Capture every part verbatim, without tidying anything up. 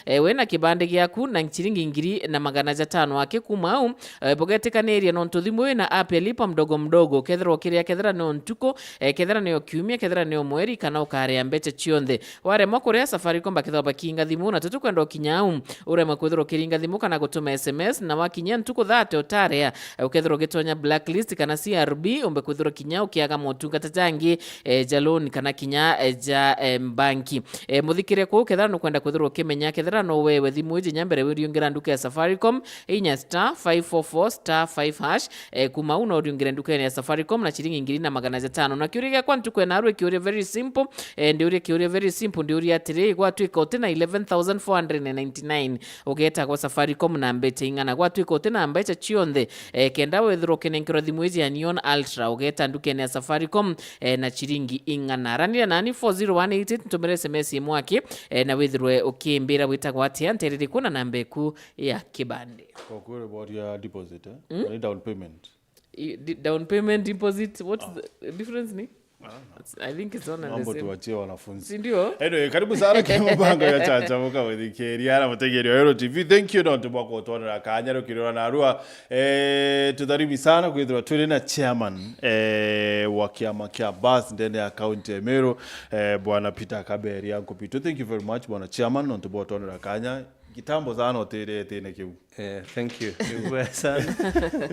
E, we na kibande giaku na ciringi ngiri na magana jatano aki kuma au, e, bugetikaniria nontu thimu ina app ya lipa mdogo mdogo, kethira ukiria, kethira ni o ntuku, e, kethira ni o kiumia, kethira ni o mweri, kana ukaria mbeca cionthe. Waremwa kuria, Safaricom bakithagwa bakiinga thimu, na tutikwenda ukinya au uremwe kwithirwa ukiringa thimu kana gutuma S M S, na wakinyia ntuku thirty utaria, e, ukethirwa ugitonya blacklist kana C R B, umbe kwithirwa kinya ukiaga motungata jangi, e, ja loan kana kinya, e, ja, e, mbanki. E, muthikiria kuu, kethira nukwenda kwithirwa ukimenya kethira no wewe thimu iji nya mbere wiriungira nduka ya Safaricom, inya star five four four star five hash, e, kuma u no uriungire ndukene ya Safaricom na ciringi ngiri na magana jatano. Na kiuria giakwa ntuku ya narua, kiuria very simple, e, ndiuria kiuria very simple, ndiuria atiri, gwatuika uti na eleven thousand four hundred and ninety-nine, ugeeta gwa Safaricom na mbeca ing'ana? Gwatuika uti na mbeca cionthe, e, kenda withirwa ukinenkerwa thimu iji ya Neon Ultra, ugeeta ndukene ya Safaricom, e, na ciringi ing'ana? Ranira nani four zero one eight eight, ntumire S M S imwe aki, e, na withirwe ukimbira witagwa atia, nterere ku na namba eku ya kibande. Kwa kweli, about ya deposit, eh? Mm? Ni down payment. I- di- down payment, deposit, what's the difference ni? It's- I think it's one and the Mambo same. Tuachie wanafunzi. Si ndio? Anyway, karibu sana kwa mpango ya Chacha Muka Withikiria na mutegeria wa Ero T V. Thank you nontu bwa kutwonera kanya rukirira narua. Eh, tutharimi sana kwithirwa turi na chairman, eh, wa kiama kia bus ndene ya county ya Meru, eh, Bwana Peter Kaberi Ankupito. Thank you very much, Bwana Chairman, nontu bwa kutwonera kanya. Kitambo sana utire etine kiu. Eh, thank you. Ni bwega sana.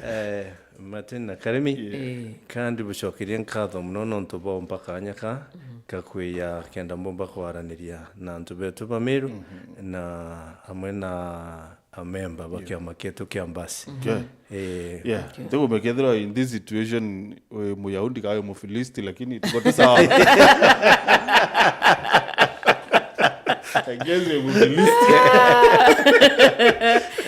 Eh, Martin na Karimi. Yeah. Eh. Kandi bucokerie nkatho muno nontu bwa umpa kanya ka, mhm, ka kwiya kenda mbumba kwaraniria na antu betu ba Meru, mhm, na amwe na amemba ba, yeah, kiama kietu kia Mbasi. Okay. Eh, yeah. Okay. Ndio umekethira in this situation, we Muyahudi kawe Mufilisti, lakini tuko tu sawa. I guess we Mufilisti.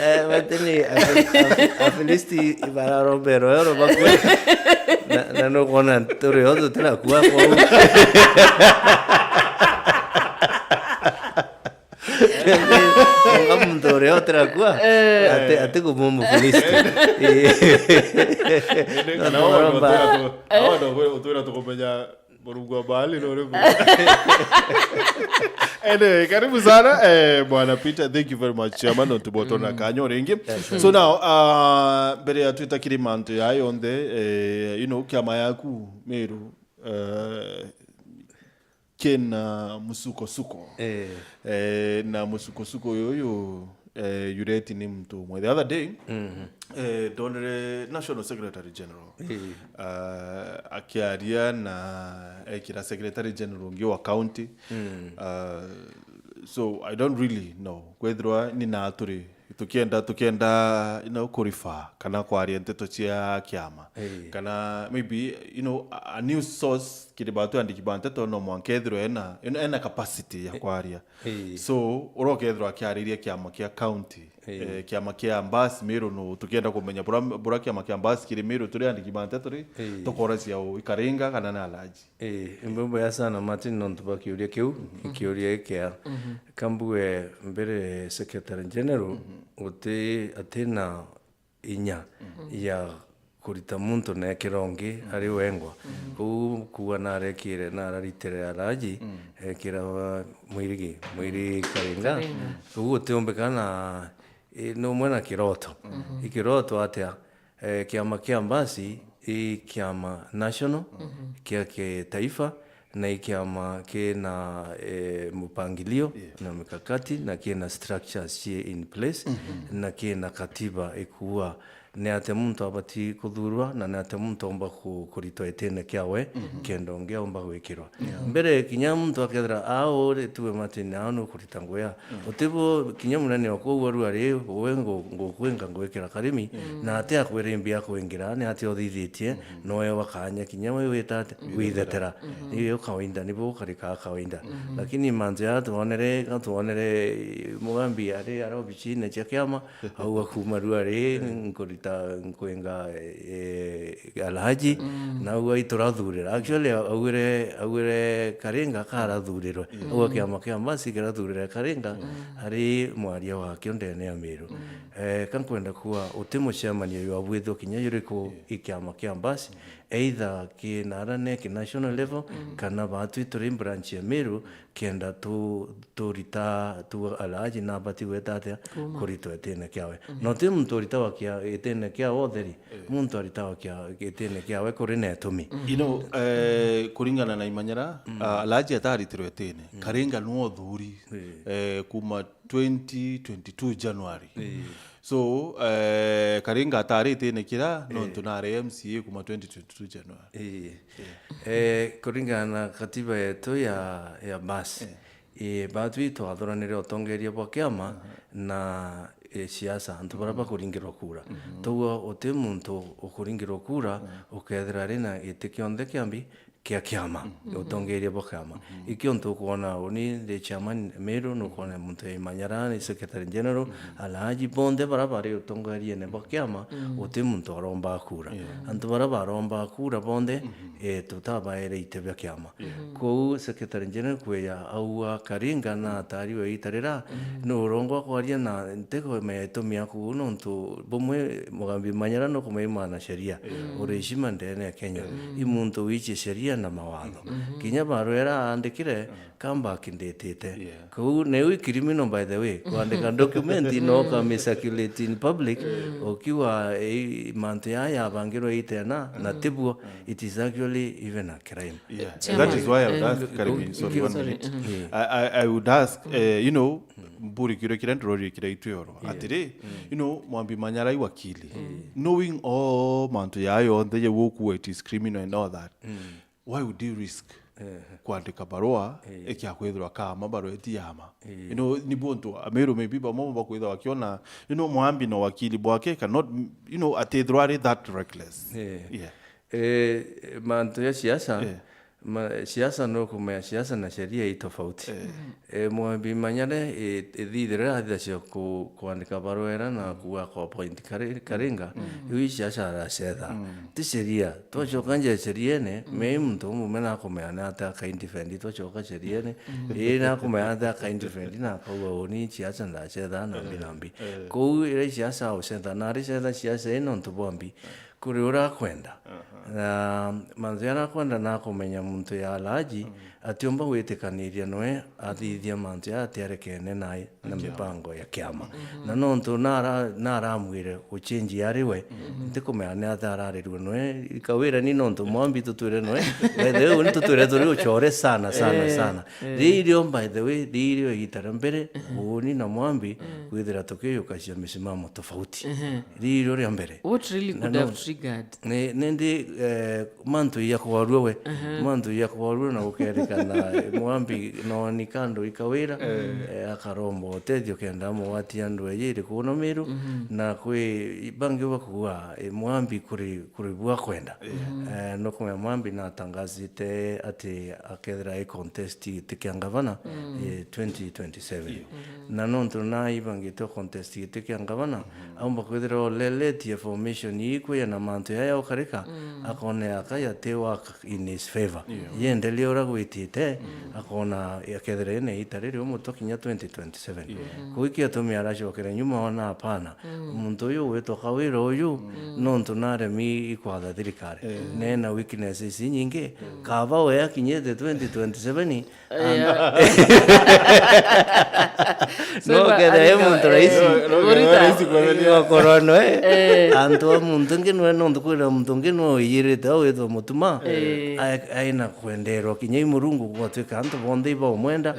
Eh, batini, Afi- Afi- Afilisti ibararomberwa ero bakwe. Na- na nukwona turi o tutirakua kwou. Nga muntu uria utirakua, eh, ati- ati kumumufilisti. Indi kana wao ndio utwira tu- wao ndio utwira tukumenya Murungu wa Baali ni uriku? Anyway, karibu sana, eh, Bwana Peter. Thank you very much, Chairman, nontu bwa utwonera kanya o ringi. Yeah, sure. So now, uh, mbere ya twita kiri mantu ya yonthe, eh, you know, kiama yaku Meru, eh, kina musukosuko. Eh. Eh, na musukosuko uyu, eh, yureti ni muntu umwe. The other day, mhm, eh, ndonere National Secretary General, eh, ah, akiaria na ekira Secretary General ungi wa county. Mm. Ah, so I don't really know kwethirwa ni na turi tukienda, tukienda, you know, kurifa kana kwaria nteto cia kiama. Eh. Kana maybe, you know, a, a news source kiri batu andiki ba nteto no mwanka ethirwe ena, ena, ena capacity ya kwaria. Ii. So, uria ukethirwa akiariria kiama kia county, ii, eh, kiama kia Mbasi Meru nu, tukienda kumenya bura, bura kiama kia Mbasi kiri Meru turi andiki ba nteto ri, ii, tukoracia u ikaringa kana na alaji. Ii, imbe mbuya sana Martin nontu bwa kiuria kiu, mhm, kiuria gikea. Mhm. Kambue mbere Secretary General, mhm, uti, atina inya, mhm, ya kurita muntu na ekira ungi, mhm, ari wengwa. Mhm. Kou kuuga narekire na araritire araji, mhm, ekira mwirigi, mwirigi karinga. Karinga. Kou gutiumbika na, i, ni umwe na kiroto. Mhm. Ikiroto atia? Eh, kiama kia Mbasi i kiama national, mhm, kia kitaifa, na i kiama kina, eh, mupangilio, yeah, na mikakati, na kina structures cie in place, mhm, na kina katiba ikuua ni atia muntu abati kuthurwa, na ni atia muntu aumba ku-, kuritwa itine kiawe, mhm, kenda ungi aumba gwikirwa. Yeah. Mbere kinya muntu akethira, "Aa, uri tuwe Martin, aa, nukurita nguya." Mm. Utibo kinya munene o kuu aru ari, "We ngu-, ngukwinga ngwikira karimi," mm, na ati akwire mbia kwingira, ni ati uthithitie, mm, noe wa kanya kinya we wita ati, mm, withetera. Mm. Iyo kawaida, nibo ukarikaa kawaida. Mm. Lakini mantu ya twonere, twonere Mugambi ari, ari obicine cia kiama, au akuma ru ari, mm, nkuri ta Nkwenga, eh, Alhaji, na ugwe iturathurira. Actually, augire, augire Karinga karathurirwe. Augwa kiama kia Mbasi kirathurire Karinga ari mwaria wakio ndene ya Miru. Eh, ka nkwenda kuuga uti mucemanio jwa bwithwa kinya juriku i kiama kia Mbasi, either ki nara ne ki national level, kana baatwi turi branch ya Miru, kenda tu-, turita, tu Alhaji nabati gweta atia kuritwa itine kiawe. Na uti muntu uritawa kia-, itine kiawe utheri, muntu aritawa kia-, itine kiawe kuri na itumi. You know, eh, kuringana na imanyara, ah, Alhaji ataritirwe itine. Karinga nwe uthuri, eh, kuma twenty twenty-two January. So, eh, Karinga atari itine kira, nontu nari M C A kuma twenty twenty-two January. Ii. Eh, kuringana na katiba yetu ya, ya Mbasi, eh, batwi twathuranire utongeria bwa kiama na, eh, siasa, antu baria bakuringirwa kura. Tugwa uti muntu ukuringirwa kura ukethira ari na giti kionthe kiambi kia kiama, utongeria bwa kiama. Ikio ntu ukwona uni ndi chairman Miru, nukwona muntu ya imanyara ni secretary general, Alhaji bonthe baria bari utongeriene bwa kiama, uti muntu aromba kura. Antu baria baromba kura bonthe, eh, tutabaere ite bia kiama. Kou secretary general kweya aua Karinga na atari we itarira, ni urongo akwaria na ntikumenya itumi aku nontu bumwe mugambi manyara no kumenya imana sheria, uri heshima ndene ya Kenya. I muntu wichie sheria na mawatho. Kinya barua ira aandikire, come back nditite. Kou neu i criminal, by the way, kwandika document no ukami circulate in public, ukiwa, eh, mantu ya yabangirwe itena, na tibuo, it is actually even a crime. Yeah. Chairman, that is why I would ask, Karimi, sorry, one minute. I, I, I would ask, eh, you know, mburi kiuria kiria ndirorie kiria itwiorwa. Atiri, you know, Mwambi Manyara i wakili. Knowing all mantu ya yonthe ya woku, it is criminal and all that. Why would you risk kwandika barua ikia kwithirwa kama barua eti yama? You know, ni buntu Amiru maybe bamwe bakwithirwa bakiona, you know, Mwambi na wakili bwake cannot, you know, atithirwa ari that reckless. Yeah. Eh, mantu ya siasa, ma-, siasa no kumenya siasa na sheria i tofauti. Eh, Mwambi Manyare, eh, ithithire athithia ku-, kwandika barua ira na kuga ku appoint Kari-, Karinga, iu i siasa aracetha. Ti sheria. Twacoka nja ya sheriene, me muntu umume nakumenya ni atia akaindefend, twacoka sheriene, ii nakumenya atia akaindefend na akauga uni siasa ndacetha na mbi na mbi. Kou ira i siasa aucetha, na aricetha siasa ii nontu bwa mbi. Kuri uria akwenda. Na mantu jaria akwenda na akumenya muntu ya Alhaji, atiumba gwitikaniria noe athithia mantu jaria atiarekene nae na mipango ya kiama. Na nontu nara-, naramwire guchange ari we, ntikumenya ni atia ararirwe noe. Ikawira ni nontu Mwambi tutwire noe. By the way, uni tutwire turi ucore sana, sana, sana. Ririo, by the way, ririo igita ria mbere, uni na Mwambi kwithira tukiyukacia misimamo tofauti. Ririo ria mbere. What really could have triggered? Ni, nindi, eh, mantu ya kwarua we. Mantu ya kwarua na gukerikana, eh, Mwambi no ni kandu ikawira, eh, akaromba utethio kenda amugwatia andu eji iri kuno Miru, na kwi bangi bakuga, eh, Mwambi kuri, kuri bwa kwenda. Eh, no kumenya Mwambi natangazite ati akethira i contest giti kia ngavana, eh, twenty twenty-seven. Na nontu naibangite o contest giti kia ngavana, aumba kwithira oleretie formation ii kwija na mantu yaya ukarika, akona yaka yati work in his favor. Yendelee uria gwitite, akona akethira ina ita riri umutwe kinya twenty twenty-seven. Kou ikio atumi aracokera nyuma ona apana. Muntu uyu witwa Kawira uyu, nontu naremi ikwatha thirikari. Nena weaknesses inyingi, kaba we akinyite twenty twenty-seven, no kethira e muntu rahisi. Okorwa noe, antu a muntu ngi noe, nontu kwina muntu ngi noe uyirite au witwa Mutuma, aina kwenderwa kinya i Murungu gwatwika antu bonthe ibaumwenda,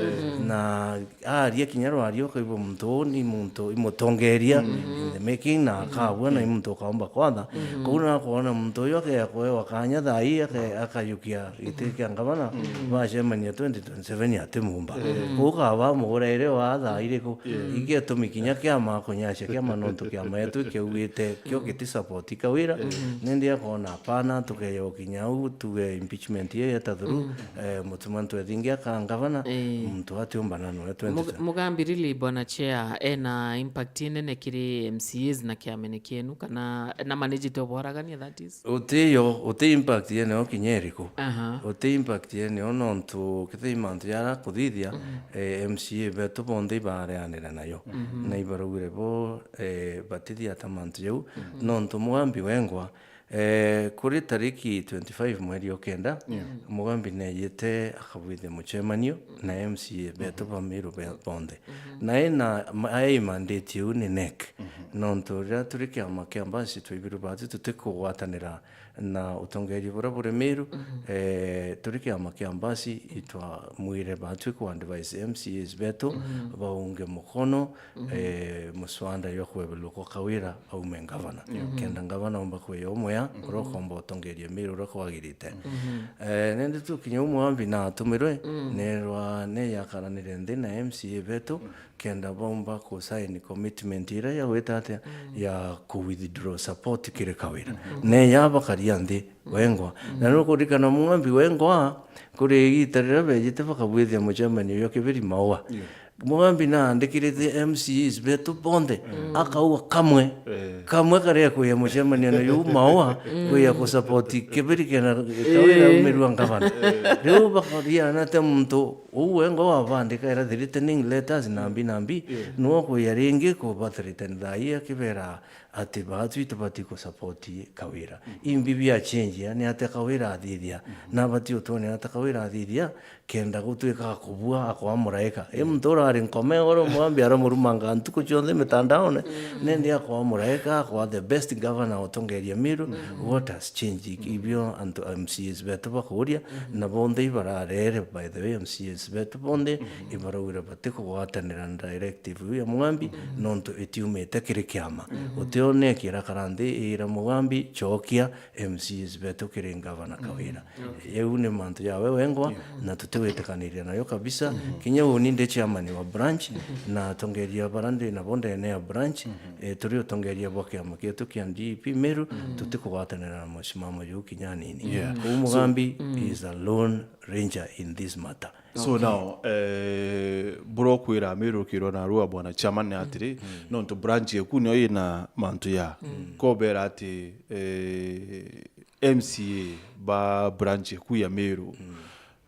na aria kinya rwaria ukaigua muntu uu ni muntu imutongeria in the making, na akabua na i muntu ukaumba kwatha. Kou nakwona muntu uyu akea kwewa kanya thaa ii ake-, akayukia giti kia ngavana, bacemania twenty twenty-seven ati mumba. Kou kaba muguraire wa thaa iriku? Ingi atumi kinya kiama kunyacia kiama nontu kiama yetu kiaugite kio giti support Kawira. Nindi akona apana, tukeyo kinya au tuge impeachment iyo yeta through, eh, Tuma ntwethingia ka ngavana, eh, muntu atiumbana nwe twenty twenty. Mugambi really, Bwana Chair, ena impact inene kiri M C As na kiamene kienu, kana na managite obwaragania, that is? Utiyo, uti impact yeneo kinya iriku. Aha. Uti impact yeneo nontu kithei mantu jara kuthithia, mhm, eh, M C A betu bonthe ibareanira nayo. Mhm. Na ibarugire bo, eh, batithia ta mantu jau, mhm, nontu Mugambi wengwa, eh, kuri tariki twenty-five mweri o kenda, yeah, Mugambi neejite akabwithia mucemanio na M C A betu, mhm, ba Meru be-, bonthe. Mhm. Na ena ma-, ai mandate iu ni NEC. Mhm. Nontu riria turi kiama kia Mbasi twaibirwe bati tutikugwatanira na utongeria buria buri Meru, mhm, eh, turi kiama kia Mbasi itwamwire batwi ku advise M C As betu, mhm, baunge mukono, mhm, eh, muswada jwa kwebelwa kwa Kawira aume ngavana. Yeah. Mhm. Kenda ngavana aumba kwiya umuya, mhm, uria ukomba utongeria Meru uria kwagirite. Mhm. Eh, nindi tu kinya u Mugambi na atumirwe, mm, nerwa ne yakaranire nthi na M C A betu, mm, kenda baumba ku sign commitment iria ya gwita atia, mm, ya ku withdraw support kiri Kawira. Mm. Ne ya bakaria nthi, mm, wengwa. Mm. Na nukuririkana Mugambi wengwa, kuri igita riria bejite bakabwithia mucemanio jwa Kibiri Maua. Yeah. Mugambi naandikirite M C As betu bonthe, mm, akauga kamwe, eh, kamwe karia kwiya mucemanio na juu Maua, mm, kwiya ku support Kibiri kenda Kawira, eh, aumirua ngavana. Eh. Riu bakaria na te muntu uu wengwa wabandika era threatening letters na mbi na mbi, yeah, nuo kwiya ringi ku ba threaten thaa ii akibera ati baatwi tubati ku support Kawira. Mm. Imbi bia change ya ni atia Kawira athithia, mm, na abati utwonera atia Kawira athithia, kenda gutwika akubua akwa muraika. I, mm, muntu urari nkome oro Mugambi aramurumanga ntuku cionthe mitandaone, mm, nindi akwa muraika, akwa the best governor utongeria Meru. Mm. What has changed? Mm. Ibio antu M C As betu bakuria, mm, na bonthe ibararere, by the way, M C As betu bonthe, mm, ibaraugire batikugwatanira na directive iu ya Mugambi, mm, nontu itiumite kiri kiama. Mm. Utionekia irakara nthi iira Mugambi, cokia M C As betu kiri ngavana Kawira. Mm. Okay. Yau ni mantu jawe wengwa, yeah, na tutiwitikaniria nayo kabisa. Mm. Kinya uni ndi chairman wa branch, mm, na atongeria bara ndi nabo ndene ya branch, mm, eh, turi utongeria bwa kiama gietu kia D P Meru, mm, tutikugwatanira na musimamo juu kinya anini. Yeah. Uu Mugambi, so, mm, is a lone ranger in this matter. So, okay, now, eh, bura ukwira Meru ukirwa na rua bwana chairman ni atiri, mm, nontu branch eku niyo ina mantu ya, mm, kobera ati, eh, M C A ba branch eku ya Meru, mm,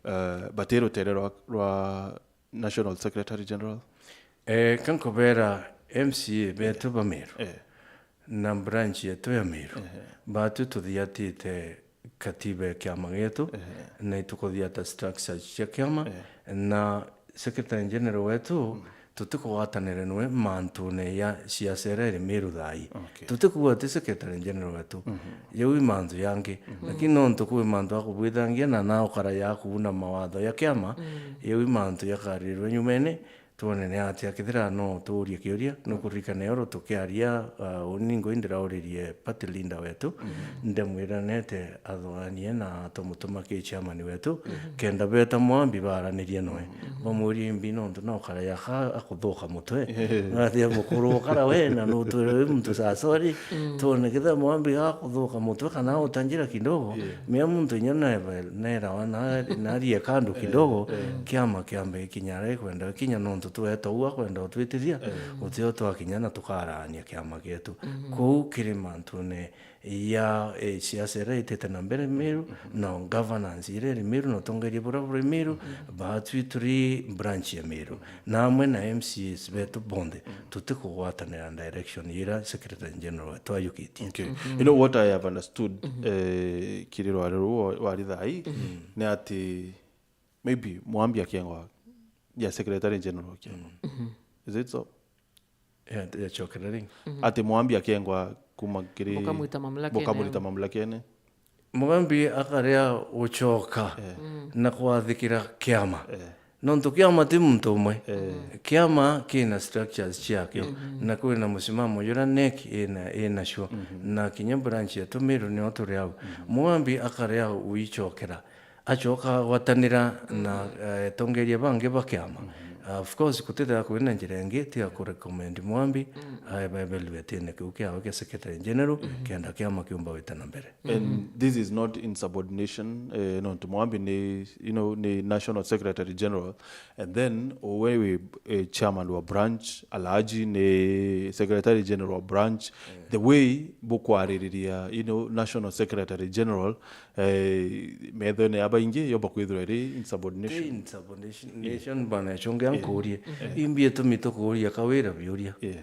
eh, bati rutere rwa, rwa National Secretary General? Eh, kankobera M C A betu ba Meru, eh, na branch yetu ya Meru, ehe, batu tuthiatite katiba ya kiama gietu, ehe, na itukuthiata structures cia kiama, ehe, na Secretary General wetu, mm, tutikugwatanire nwe mantune ya siasa iria iri Meru thaa ii. Okay. Tutikuuga ti Secretary General wetu. Mhm. Yau i mantu yangi. Mhm. Lakini nontu kwi mantu akubwithangia na naukara ya kuuna mawatho ya kiama, mm, yau i mantu yakarirwe nyumene, twone ni atia. Kethira no tuurie kiuria, nukuririkana oro tukiaria, uh, uni ngui ndirauririe party leader wetu, mhm, ndemwira nete athugaanie na tumutuma ki chairman wetu, mhm, kenda beta Mwambi baaranirie noe. Mhm. Bamurie imbi nontu no kara yaka akuthuka mutwe. Eh. Nathia mukuru ukara we na nutwire wi muntu saa sorry. Mm. Twone kethira Mwambi akuthuka mutwe kana utanjira kidogo. Yeah. Mia muntu inya naerawa na, narie kando kidogo, eh, eh, kiama kiambe kinya aria ikwenda kinya nontu tweta uu akwenda utwitithia, eh, utio twakinya na tukarania kiama gietu. Mhm. Kuu kiri mantune ya, eh, siasa iria itite na mbere Meru, mhm, na governance iria iri Meru, na utongeria buria buri Meru, mhm, baatwi turi branch ya Meru, na amwe na M C As betu bonthe, mhm, tutikugwatanira direction iria Secretary General wetu ayukitie. Okay. Mhm. You know what I have understood, mhm, eh, kiri rwari ruu wa, wa rithaai, mhm, ni ati maybe Mwambi akiengwa ya Secretary General akiengwa. Mhm. Is it so? Ya, yacokera ringi. Mhm. Ati Mwambi akiengwa kuma kiri, bukamwita mamlakene, bukamwita mamlakene. Mugambi akaria gucoka, eh, mm, na kwathikira kiama. Eh. Nontu kiama ti muntu umwe. Eh. Kiama kina structures ciakio, mhm, na kwina musimamo juria NEC ina, inacio. Mhm. Na kinya branch yetu Meru nio turi au. Mhm. Mugambi akaria guicokera. Acoka agwatanira na, mhm, eh, atongeria bangi ba kiama. Mhm. Of course, kutithira kwina njira ingi tiga ku recommend Mwambi ae evaluate-ene kiu kiawe kia Secretary General, kenda kiama kiumba gwita na mbere. And this is not insubordination, eh, nontu Mwambi ni, you know, ni National Secretary General, and then uwe wi, eh, chairman wa branch, Alhaji ni Secretary General wa branch. The way bukwaririria, you know, National Secretary General, eh, methone ya baingi yomba kwithirwa iri insubordination. Ti insubordination, bana icunge ankurie. Imbi itumi tukuria Kawira biuria. Yeah.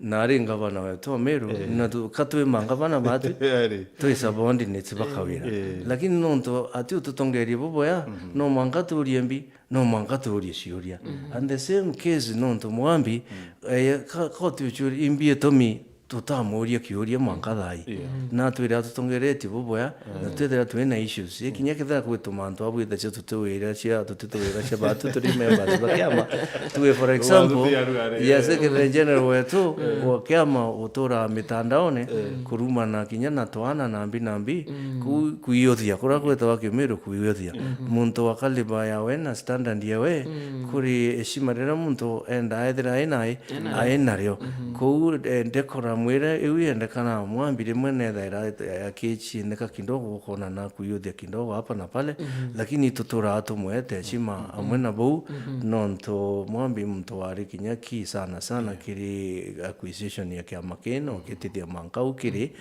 Na ari ngavana wetu wa Meru, na tu-, ka twi mangavana batu, Ari. twi subordinates ba Kawira. Lakini nontu ati ututongerie buboya, no mwanka tuurie mbi, no mwanka tuurie ciuria. And the same case nontu Mwambi, eh, ka, ka utiuciuria imbi itumi tutamuuria kiuria mwanka thai. Na atwire atutongeretie buboya, na twithira twina issues. Ikinya kethira kwituma antu abwithacia tutiwira cia, tutitwira cia batu turi members ba kiama. Tuwe, for example, ya Secretary General wetu wa kiama utura mitandaone, kurumana kinya na twana na mbi na mbi, ku-, kuiyuthia, kuria gwitawa Kimiru kuiyuthia. Muntu wa caliber yawe na standard yawe, kuri heshima riria muntu enda ethira ai nai, ai nario. Kou, eh, decorum iria iu yendekana Mwambi rimwe nethaira akichiendeka kidogo, ukona na kuiyuthia kidogo hapa na pale, lakini tuturaga tumwete heshima amwe na bau, nontu Mwambi muntu wari kinya key sana sana kiri acquisition ya kiama kino, gitithia mankau kiri.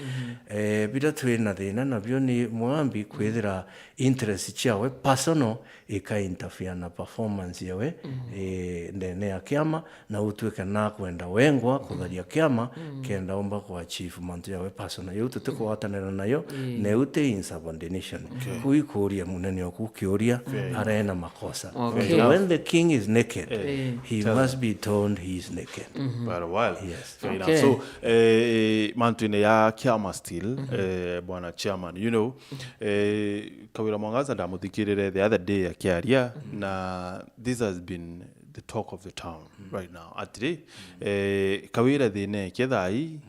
Eh, biria twina thina nabio ni Mwambi kwithira interest ciawe personal ika interfere na performance yawe, eh, ndene ya kiama, na utwike na kwenda wengwa kutharia kiama, kenda umba ku achieve mantu yawe personal. Yau tutikugwatanira nayo, na iu ti insubordination. Kuu ikuria munene oku kiuria, arena makosa. Okay. So when the king is naked, he must be told he is naked. Very well. Yes. Fair enough. Okay. So, eh, mantu-ini ya kiama still, eh, bwana chairman, you know, eh, Kawira Mwangaza ndamuthikirire the other day akiaria, na this has been the talk of the town right now. Atiri, eh, Kawira thina eke thai,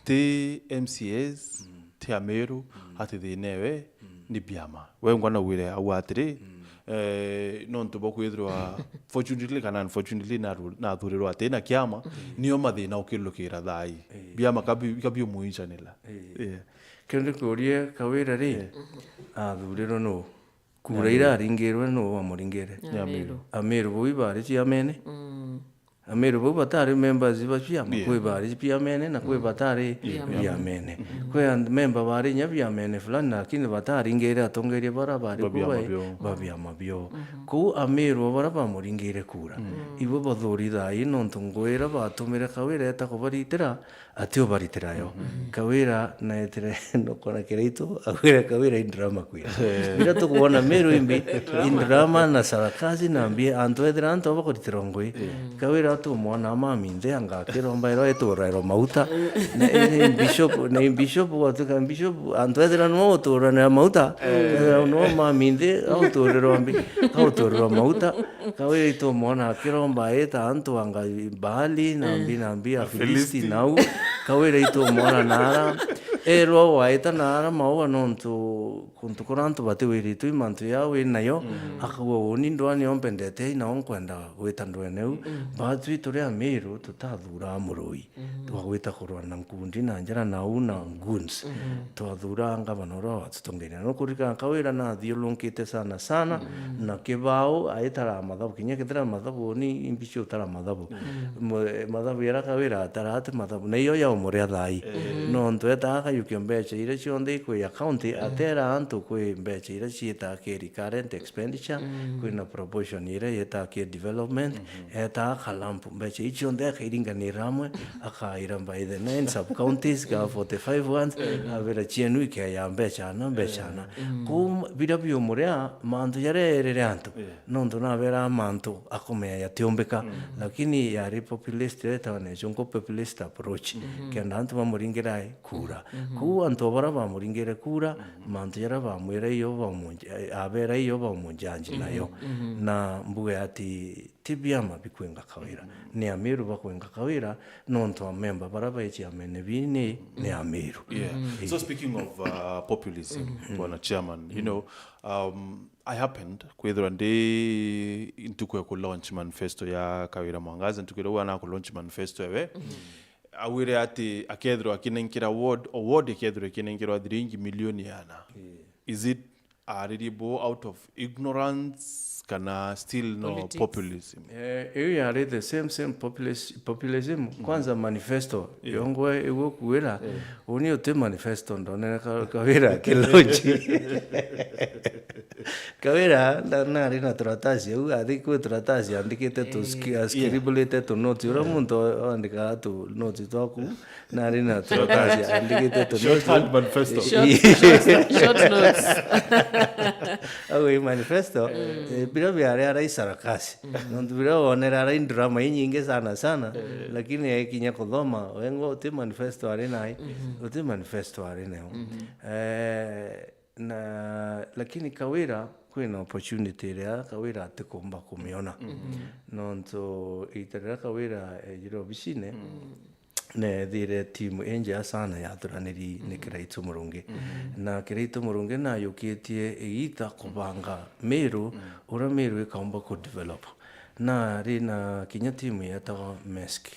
ti M C As, ti Ameru, ati thina ewe ni biama. We ngwa naugire au atiri, eh, nontu bwa kwithirwa fortunately kana unfortunately na-, nathurirwa ati na kiama, nio mathina ukilukira thai. Biama kabi-, kabiumuincanila. Yeah. Kio ndikurie Kawira ri, athurirwe nuu? Kura ira aringirwe nuu wamuringire? Ameru. Ameru bau ibari ciamene? Ameru bau batari members ba ciama, kwi bari ciamene na kwi batari ciamene. Kwi and-, member bari nya ciamene fulani, lakini bataringire atongeria bara bari ku ba biama bio. Kuu Ameru bara bamuringire kura, ibo bathuri thai nontu ngui ira batumire Kawira eta kubaritira, atio baritira yo. Kawira naetire nokona Kiraitu, agwire Kawira i drama kwina. Ira tukwona Meru imbi, i drama na sarakasi na mbi, antu ethira antu abakuritira ngui. Kawira atumwona mami nthe anga akiromba ero eturerwa mauta. Na, eh, bishop, na bishop gwatuka bishop, antu ethira no uturanira mauta. Ethira no mami nthe, auturerwa mbi, auturerwa mauta. Kawira itumwona akiromba eta antu anga Baali na mbi na mbi, Afilisti nau. Kawira itumwona nara. Erwa waeta nara maua nontu kuntu kura antu batiwiritwe i mantu ya wi nayo. Akauga, uni ndwani ompendete ai nao nkwenda gwita ndwene u. Batwi turi Amiru tutathuraa murui. Twagwita kurwa na nkundi na njara nau na goons. Twathuraa ngavana uria watutongeria. Nukuririkana Kawira nathiurunkite sana sana na kibao aitaraa mathabu. Kinya kethira mathabu ni imbi cio utara mathabu. Mu-, mathabu jaria Kawira ataraa ti mathabu. Na iyo ya umuria thai. Nontu etaa akayukia mbeca iria cionthe ikwi account, atera antu kwi mbeca iria ciitaa ki recurrent expenditure, kwina proportion iria yetaa ki development, etaa akalamp mbeca icio nthe akairinganira amwe, akaira by the nine sub counties ka forty-five ones, abira cienu ikeya mbeca ana, mbeca ana. Kuu biria biumuria mantu jaria erire antu, nontu nabera mantu akomea yatiumbika, lakini yari populist, etawa necio nko populist approach, kenda antu bamuringire ai kura. Kuu antu baria bamuringire kura, mantu jaria bamwira iyo bamunja-, abera iyo bamunjanji nayo. Na mbuge ati ti biama bikwinga Kawira. Ni Amiru bakwinga Kawira, nontu amemba bara bai ciamene bini ni Amiru. Yeah. So speaking of uh, populism, Bwana Chairman, you know, um, I happened kwithirwa ndi ntuku ya ku launch manifesto ya Kawira Mwangaza, ntuku iria wana ku launch manifesto ewe. Awire ati akethirwa akinenkira ward, o ward ikethirwa ikinenkirwa thiringi milioni ana. Is it aririe bo out of ignorance kana still no populism? Eh, iu yari the same, same populis-, populism. Kwanza manifesto, yongwe iguo kuwira, uni uti manifesto, ndonere ka-, Kawira akiloji. Kawira, na-, nari na turatasi au, athi kwi turatasi andikite tu ski-, ascribulite tu notes. Uria muntu andikaga tu notes twaku, nari na turatasi andikite tu notes. Shorthand manifesto. Short, short, short notes. Au i manifesto, eh, bira biari arai sarakasi. Nontu bira wonere arai drama inyingi sana sana, lakini ekinya kuthoma, wengwa uti manifesto ari nai, uti manifesto ari nayo. Eh, Na, lakini Kawira, kwina opportunity iria Kawira atikumba kumiona. Nontu iita riria Kawira ejire obisine, neethire timu injega sana yathuraniri ni Kiraitu Murungi. Na Kiraitu Murungi nayukitie iita kubanga Miru, uria Miru ikaumba ku develop. Na ari na kinya timu yetagwa mesk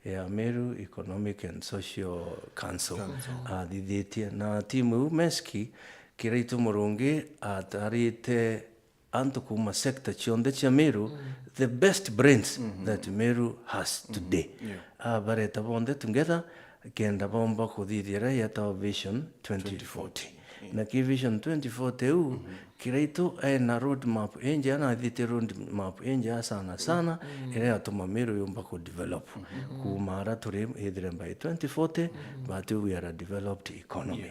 ya Meru Economic and Social Council. Athithitie. Na timu iu mesk, Kiraitu Murungi atarite antu kuuma sector cionthe cia Meru, the best brains that Meru has today. Abareta bonthe together, kenda bomba kuthithia iria yetagwa Vision twenty forty. Na ki Vision twenty forty iu, Kiraitu ena road map injega, na athithite road map injega sana sana, iria yatuma Meru yumba ku develop. Kuuma ara turi, ithire by twenty forty, but we are a developed economy.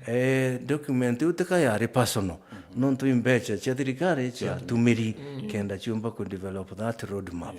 Eh, document iu tika yari personal, nontu i mbeca cia thirikari ciatumiri kenda ciumba ku develop that road map.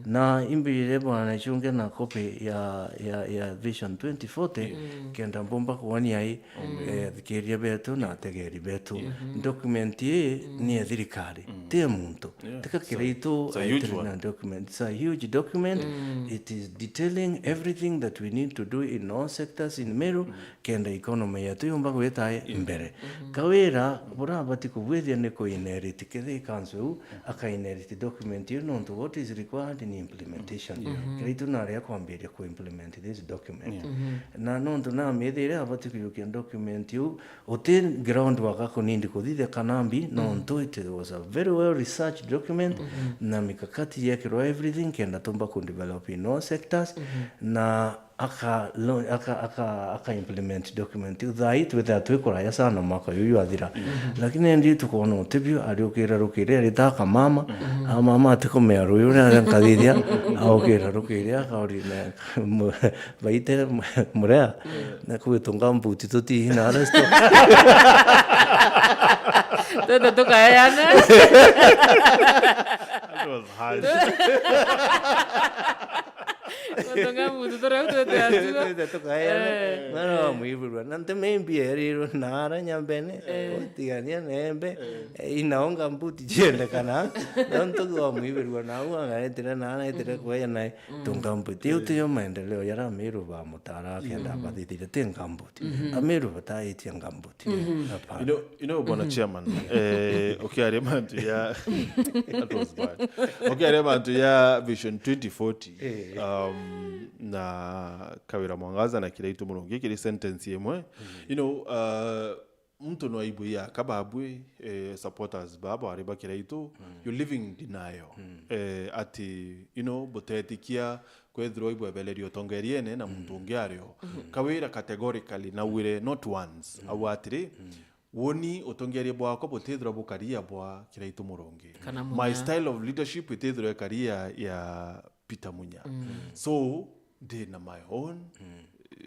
Na imbirire bwana Chunge na copy ya, ya, ya Vision twenty forty, kenda mbumba kuonia i, eh, athikiria betu na ategeri betu. Document ii ni ya thirikari, ti ya muntu. Tika Kiraitu aitire na document. It's a huge document. It is detailing everything that we need to do in all sectors in Meru, kenda economy yetu yumba gwita mbere. Kawira, burabati kubwithia ni ku inherit, kethi council u, aka inherit document iu, nontu what is required ni implementation. Kiraitu nari akwambiria ku implement this document. Na nontu namithire abati kuyukia document iu, uti ground work akunindi kuthithia kana mbi, nontu it was a very well researched document, na mikakati yekirwa everything, kenda tumba ku develop in all sectors, na aka, lo-, aka, aka, aka implement document iu. Thaa ii twithira twi kuraya sana mwaka uyu jwathira. Lakini endi tukona utibio, ariukira rukiri, arita akamama, amama atikumea ruyu uria nkathithia, aukira rukiri, akauri na mu-, baite mu-, murea, na kwitunga mbuti tuti na resto. Twende tukaeane. That was harsh. Gutunga muntu turia twete atuo. Twete tukaeana. Eh. Mwana wa mwibirwa. Na nte maybe erirwe na ara nyambene. Eh. Otigania na embe. Eh, inaonga mbuti ciendekana. Nontu wa mwibirwa na au angaretire na ara etire kueja nae. Tunga mbuti. Iu tiyo maendeleo yara Amiru bamutara akenda abathithire ti ngambuti. Amiru bataitie ngambuti. Hapana. You know, you know, Bwana Chairman, eh, ukiaria mantu ya, that was bad. Ukiaria mantu ya Vision twenty forty, um, na Kawira Mwangaza na Kiraitu Murungi, kiri sentence imwe. You know, uh, muntu no aibwe ya kababwe, eh, supporters baba ari ba Kiraitu, you're living in denial. Eh, ati, you know, butetikia kwethirwa ibwebeleria utongeriene na muntu ungi ario. Kawira categorically nawire not once. Au atiri, woni utongeria bwakwa butithirwa bukaria bwa Kiraitu Murungi. Kana Munya. My style of leadership itithirwa ikaria ya Peter Munya. So, ndi na my own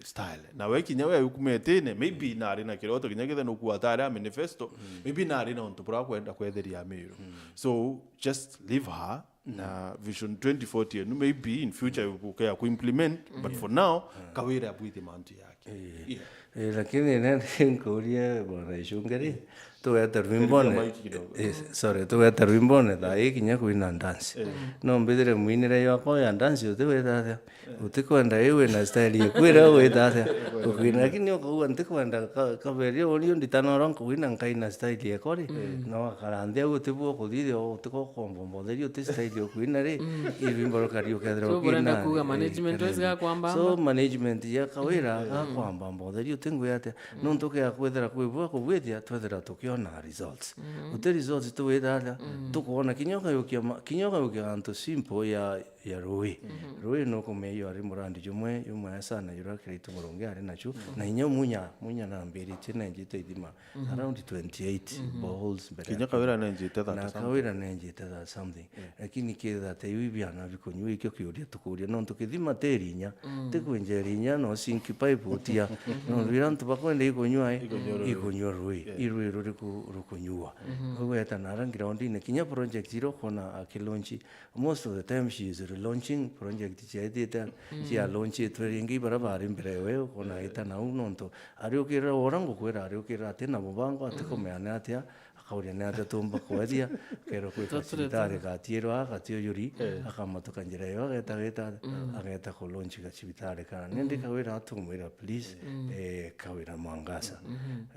style. Na we kinya we ukumete ne, maybe nari na kiroto kinya kithe nukuwa atari a manifesto, maybe nari na untu bura kwenda kwetheria Amiru. So, just leave her. Na vision twenty forty yenu maybe in future gukea ku implement, but for now, Kawira abwithie mantu yake. Yeah. Eh, lakini nende nkurie bwana Icunge ri, tugeta rwimbone. Karibia mic kidogo. Eh, sorry, tugeta rwimbone thaa ii kinya kwina dance. No mbithire mwinire yoko ya dance utiwita atia? Utikwenda iu wina style ikwira wita atia? Ukwina, lakini ukaua ntikwenda ka-, kaberia urio nditana oro nkuina nkaina style yako ri. No akara nthi au utibu ukuthithia utiko komba mbotheri uti style ukwina ri. Irwimbo rukari ukethira So, burenda ukina, kuuga eh, management wise kethira gakwamba So amba? Management ya Kawira gakwamba mbotheri uti ngwi atia? Nontu kea kwithira kwi bwa kubwithia twethira tukiona results. Uti results tuwita atia? Tukwona kinya ukayukia ma-, kinya ukayukia antu simple ya, ya rui. Rui nukumenya ari murandi jumwe, jumwe sana jura Kiraitu Murungi ari nachu. Na inya munya, munya nambiritie nenjite ithima around twenty-eight boreholes mbere Kinya ya Kawira nenjite thirty Na something. Kawira nenjite thirty something. Lakini kethira ta iu ibiana bikunyua ikio kiuria tukuria, nontu kithima tiri inya, tikwenjeri inya, no sink pipe utia. Nontu ira antu bakwenda ikunyua, eh, ikunyua rui. Irui ruriku rukunyua? Koguo eta nara groundine, kinya project iria ukona akilaunch, most of the time she is relaunching project ciaitite, cia launchitwe ringi bara bari mbere we, ukona ita nau, nontu ariukirira wora ngukwira, ariukirira ati na mubango, atikumenya ni atia, akauria ni atia tumba kwethia, akerwa kwita Totally, cibitari totally. Gatiirwa, gatiuyuri, akamatuka njira iyo, ageta, ageta, ageta ku launch gacibitari kana. Nindi Kawira atumwira, please, eh, Kawira Mwangaza.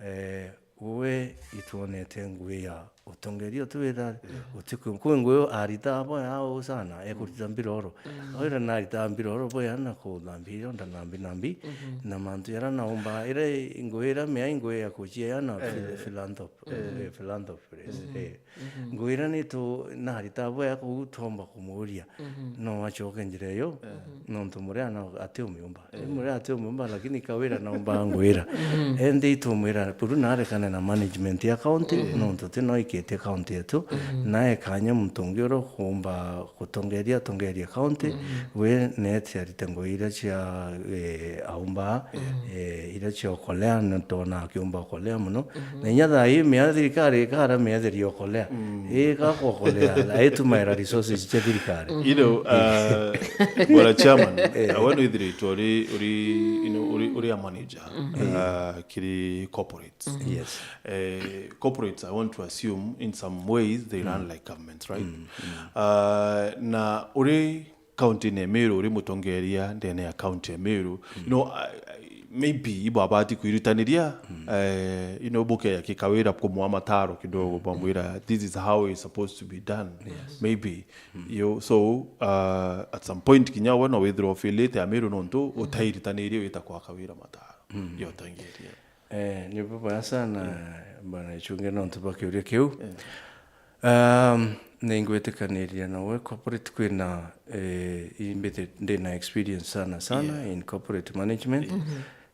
Eh, we itwonete ngui ya utongeria uti wira, uti kwi, kwi ngui arita abo yao sana, ekurita mbiroro. Kawira narita mbiroro bo yana kuthambia irio ndanambi nambi, na mantu yara naumba, ira ngui ira mea ngui ya kuchia yana phil-, philanthropy. Eh, philanthropist, eh. Ngwira ni tu, narita bwega kuu twomba kumuria, no acoke njira iyo, nontu muria na ati umiumba. Muria ati umiumba, lakini Kawira naumba ngwira. Endi itumwira, buru narekane na management ya county, nontu ti no ikitie county yetu, nae kanya muntu ungi uria ukuumba gutongeria, atongerie county, we neeti arite ngui iria cia, eh, aumba, eh, iria cia okolea, na twona akiumba okolea muno. Na inya thaa ii mea thirikari ikara mea theri okolea. Ii, gakwa okolea, na itumaira resources cia thirikari. You know, uh, Bwana Chairman, uh, we nwithiritwe uri, uri, you know, uri, uri a manager, uh, kiri corporate. Yes. Eh, corporates, I want to assume, in some ways, they run like governments, right? Uh, na uri county-ini ya Meru, uri mutongeria ndene ya county ya Meru, you know, I, I, maybe ibwabati kwirutaniria, eh, you know, bukeya kikawira kumwa mataro kidogo, bamwira, "This is how it's supposed to be done." Maybe. You, so, uh, at some point, kinya we no withirwa ufilite ya Meru nontu utairitanirie wita kwa Kawira mataro. Yo utongeria. Eh, ni bubaya sana, Bwana Ichunge, nontu bwa kiuria kiu. Um, ningwitikaniria nawe, corporate kwina, eh, imbite ndina experience sana sana in corporate management.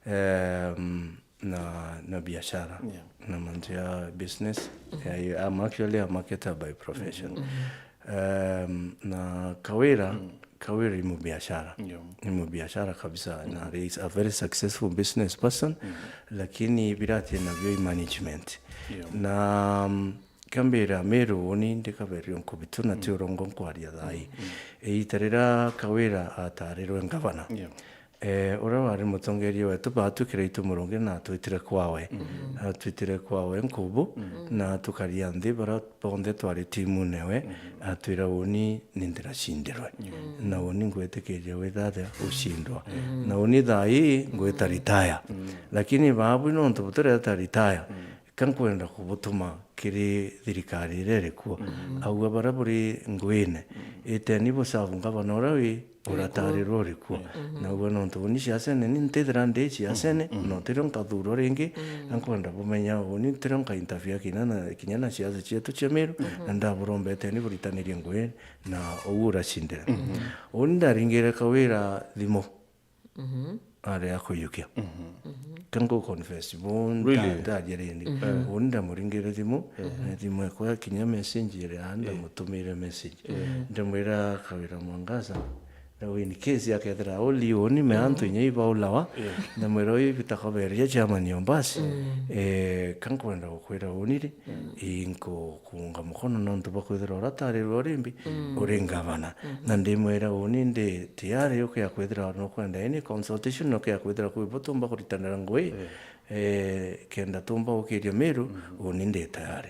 Um, na, na biashara, na mantu ya business. Yeah, I'm actually a marketer by profession. Um, na Kawira, Kawira i mubiashara. Yeah. I mubiashara kabisa. Na he is a very successful business person, lakini birati nabio i management. Yeah. Na, um, kambira Meru uni ndikaberio nkubitu na ti urongo nkwaria thaa ii. Iita riria Kawira atarirwe ngavana, eh, uria wari mutongeria wetu baatwikire itu Murungi na atwitire kwawe. Atwitire kwawe Nkubu, na tukaria nthi bara bonthe twari timune we, atwira uni ni ndiracindirwe. Na uni ngwitikiria withathe ucindwa. Na uni thaa ii ngwita retire. Lakini baabwi nontu butireta retire, ka nkwenda kubutuma kiri thirikari iria iri kuo. Aua bara buri nguine, iteni busavu ngavana uria wi uratarirwa uri kuo. Na ugwe nontu uni ciacene, ni ntithira ndi ciacene, na utirio nkathurwa ringi, na nkwenda bumenya uni ntirio nka interfere kinya na, kinya na ciaca cietu cia Meru, na ndaburombete ni buritanirie ngui na uu uracindira. Uni ndaringire Kawira thimu ari akuiyukia. Ka ngu confess, bo nda-, Really? Ndaria ringi. Uni ndamuringire thimu, na thimu ekwa kinya message iria ndamutumire message. Ndamwira, "Kawira Mwangaza, Na in case akethira uli uni me antu inya ibaulawa, na mwira uyu bitakoberia chairman yo basi, eh, kankwenda gukwira uni ri, inkukunga mukono nontu bwa kwithira uratarirwe urimbi uri ngavana. Na ndimwira uni ndi tayari ukia kwithira nukwenda any consultation, ukia kwithira kwi butumba kuritanira ngui, eh, kenda tumba gukiria Meru, uni ndi tayari.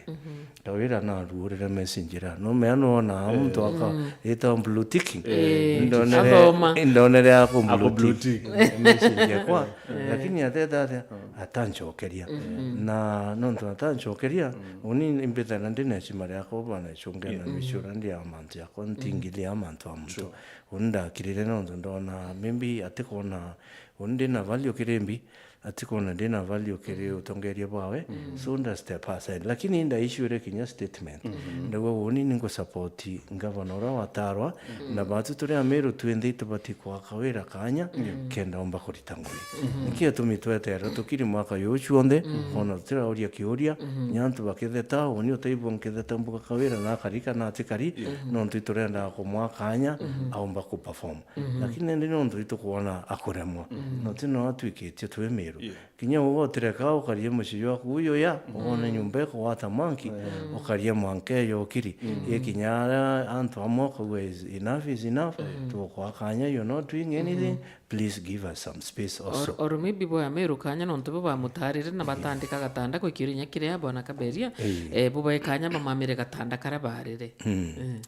Kawira naruurire message ira. Numea nuona muntu aka itawa blue ticking. Eh, ndonere, athoma. Ndonere ako blue tick. Message yakwa. Lakini ateta atia, atanchokeria. Na nontu atanchokeria, uni mbitana ndina heshima riakwa bwana chunge na mishura ndi ya mantu yakwa, ntingili ya mantu a muntu. Uni ndakirire nontu ndona, maybe atikona, uni ndina value kirimbi, atikona ndina value kiri utongeria bwawe, so nda step aside. Lakini ndaishuire kinya statement. Ndauga, uni ningu support ngavana uria watarwa, na batu turi Ameru twinthe itubati kwaka wira kanya, kenda omba kurita ngui. Niki atumi tweterera tukiri mwaka yuyu chwonthe, ona tutirauria kiuria, nya antu bakitheta, uni utaigua nkitheta mbuga Kawira na akarika na atikari, nontu iturenda kumwa kanya, aomba ku perform. Lakini indi nontu itukwona akuremwa, no ti no atwikitie twi Meru. Kinya uwe utireka ukarie mucii jwaku uyu ya, wone nyumba ikugwata mwanki, ukarie mwanka eyo ukiri. Ikinya aria antu amwe ukauga is enough is enough, tugukwa kanya, you're not doing anything, please give us some space also. Or, or maybe bo Ameru kanya nontu bo bamutarire na batandika gatanda gwikiuria inya kiria bwana Kaberia, eh, bo bae kanya bamamire gatanda karia barire. Eh.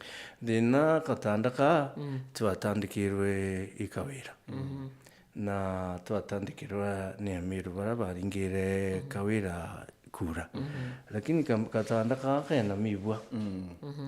Thina gatanda ka twatandikirwe i Kawira. Na twatandikirwa ni Ameru baria baringire Kawira kura. Lakini ka-, gatanda kaa kena mibua.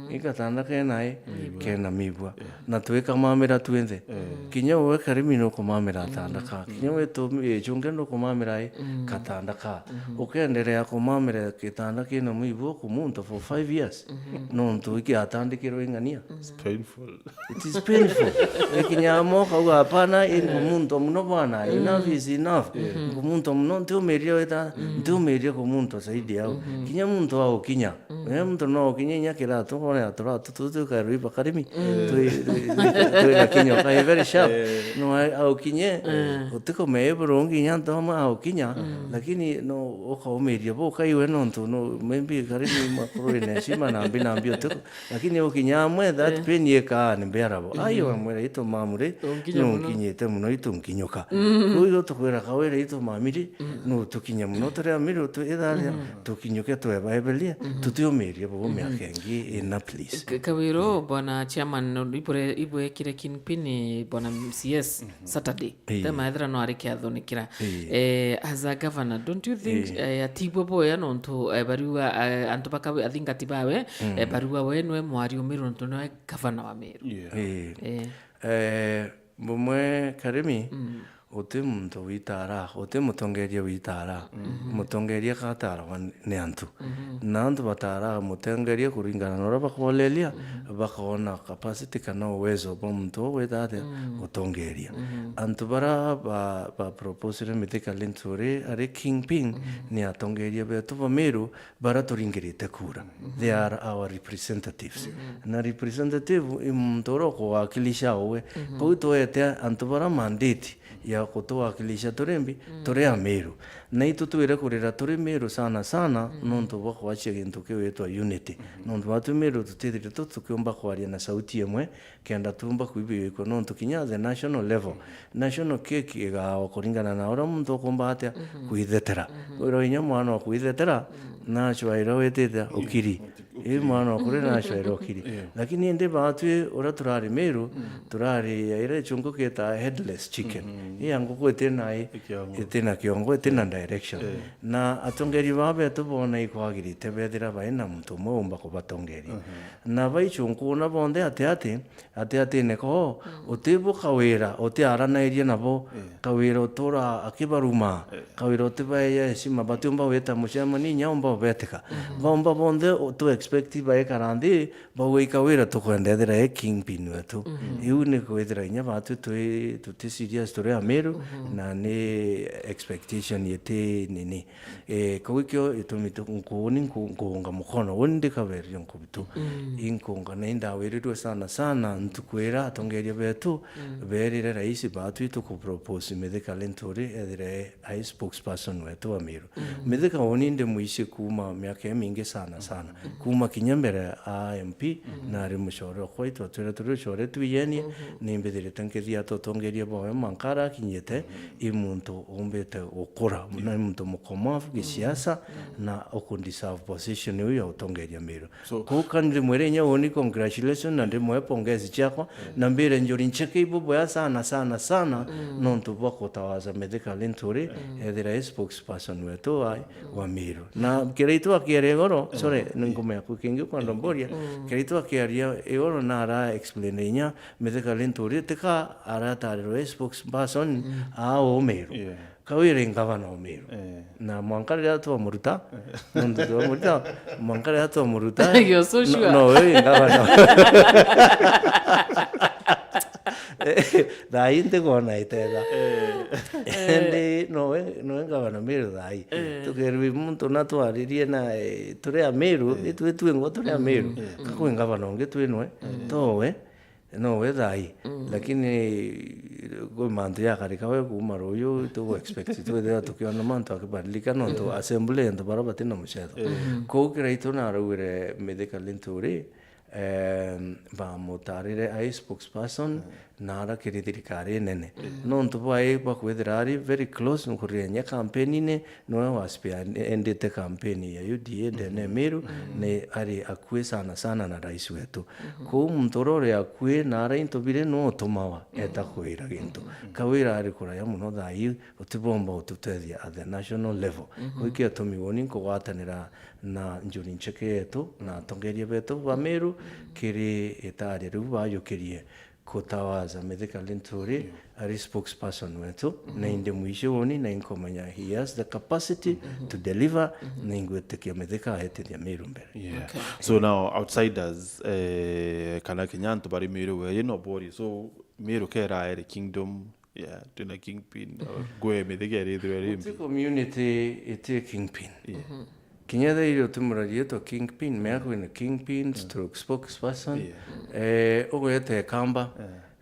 I gatanda kena i, kena mibua. Na twikamamira twinthe. Kinya we Karimi nukumamira gatanda ka. Kinya we tu-, eh, Chunge nukumamira i, gatanda ka. Ukenderea kumamira gitanda kina mibua ku muntu for five years. Nontu iki atandikirwe ing'ania. It's painful. It is painful. Ikinya amwe ukauga, "Hapana, i ngumunto muno bwana, enough is enough." Ngumunto muno, ntiumiria wita, ntiumiria kumunto zaidi yau. Kinya muntu wa ukinya. Eh, muntu no ukinye inya kiratu, kone turatu tutu tukarui bakarimi. Twi, twi, twi na kinyo kai very sharp. No a-, aukinye, utikumeye burungi inya antu amwe aukinya, lakini no ukaumiria bo kaiwe nontu no, maybe karimi makuru ina heshima na mbi na mbi utiku. Lakini ukinya amwe, that pain ikaa ni bearable. Ai, wamwira itu mamu ri, nunkinyite muno, itunkinyuka. Kuu igo tukwira Kawira itu mami ri, nutukinye muno turi amiri utu itharia, tukinyuke twebaeberie, tutiumirie bugu miaka ingi ina, please. K-, Kawira, bwana chairman, no, ibure-, ibwekire kingpin, bwana M C S, Saturday. Ii. Te maethira no ari kiatho ni kira. Ii. Eh, as a governor, don't you think, eh, atibwo boya nontu, eh, bariuga, eh, antu bakawe athingati bawe, eh, bariuga we nwe mwari umiru nontu nwe governor wa Meru? Yeah. Ii. Eh. Eh, bumwe Karimi, uti muntu witara, uti mutongeria witara. Mutongeria kataragwa ni antu. Na antu bataraga mutongeria kuringana na uria bakwoleria, bakona capacity kana uwezo bwa muntu uu gwita atia gutongeria. Antu bara ba, ba proposire Mithika Linturi ari kingpin ni atongeria betu ba Meru bara turingirite kura. They are our representatives. Na representative i muntu uria ukuwakilisha uwe. Kou twete antu bara mandate ya kutuwakilisha turi mbi, turi Ameru. Na itu twire kurira turi Meru sana sana, nontu bwa kwachia gintu kiu gitwa unity. Nontu batu Meru tutithirite tukiumba kwaria na sauti imwe, kenda tuumba kwibigikwa, nontu kinya at the national level, national cake igawa kuringana na uria muntu ukumba atia kwithetera. Wira inya mwana wa kwithetera, na achwaira witite ukiri. Ii mwana wa kuri na achwaira ukiri. Lakini indi batwi uria turari Meru, turari ya ira ichungu kita headless chicken. Ii ya nguku itina i, itina kiongo, itina direction. Na atongeri baa betu bona ikwagirite bethira baina muntu umwe umba kubatongeria. Na baichunku una bonthe ati ati, ati ati niko, uti bu Kawira, uti aranairie nabo, Kawira utura akibaruma, Kawira utibaeya heshima, batiumba wita mucemani inya umba ubetika. Baumba bonthe u-, tu respect baikara nthi, bauga i Kawira tukwenda ethira e kingpin wetu. Iu ni kwithira inya batwi twi, tuti serious turi Amiru, na ni expectation iti nini. Eh, kau ikio itumi tu-, nkuuni nku-, nkuunga mukono. Uni ndi Kaberia nkubitu. Inkuunga na indawirirwe sana sana ntuku ira atongeria betu berire rais batwi tukupropose Mithika Linturi ethire ai spokesperson wetu wa Miru. Mithika uni ndi mwici kuuma miaka imingi sana sana. Kuuma kinya mbere a M P, na ari mucore okwa itwatwire turi ucore twiyenie, ni mbithirite nkithia atongeria bawe mankara akinyite, i muntu umbite gukura, na i muntu mukomavu gisiasa, na uku deserve position iu ya utongeria Miru. So, kuu ka ndimwire inya uni congratulations na ndimwe pongezi ciakwa, na mbire Njuri Ncheke ibuboya sana sana sana, nontu bwa kutawaza Mithika Linturi, ethira e spokesperson wetu wa, wa Miru. Na Kiraitu akiaria igoro, sorry, ninkumenya ku kingi kwa ndomboria, Kiraitu akiaria igoro na ara explain inya Mithika Linturi tika aratarirwe e spokesperson a u Miru. Kawira i ngavana o Miru. Na mwanka riria twamuruta, nontu twamuruta, mwanka riria twamuruta, You're so no, sure. No, we i ngavana. Thaa ii ntikwona itega. Indi no we, no we ngavana Miru thaa ii. Tukerwi muntu na twaririe na, eh, turi a Miru, itwi twingwa turi a Miru. Kakwi ngavana ungi twinwe, to we. No we thaa ii. Lakini kwi mantu jakarika we kuuma ruuju, tugu expect twithira tukiona mantu akibadilika, nontu assembly antu bara batina mucetho. Kou Kiraitu naraugire Mithika Linturi, em, bamutarire ai spokesperson, na ara kiri thirikari inene. Nontu bwa i bwa kwithira ari very close nkurire nya campaign-ini, nowe wa spearheadite campaign ya U D A ndene Miru, ni ari akui sana sana na rais wetu. Kou muntu uria uri akui na ara into biri no utumawa eta kwira gintu. Kawira ari kuraya muno thaa ii, utibomba ututethia at the national level. Kou ikio gitumi woni nkugwatanira na Njuri Ncheke yetu na atongeria betu ba Miru kiri itaria riu bajukirie kutawaza Mithika Linturi ari spokesperson wetu, na indi mwici woni na inkumenya he has the capacity to deliver, na ingwitikia Mithika ahetithia Miru mbere. Yeah. Okay. So now outsiders, eh, kana kinya antu bari Miru weri no bori. So Miru kera ere kingdom, yeah, twina kingpin, ngwe Mithika erithirwe ri mbi. Community iti kingpin. Yeah. Kinya thaa iri utimuragia etwa kingpin, mea kwina kingpin, stroke spokesperson. Yeah. Eh, ugweta Ekamba,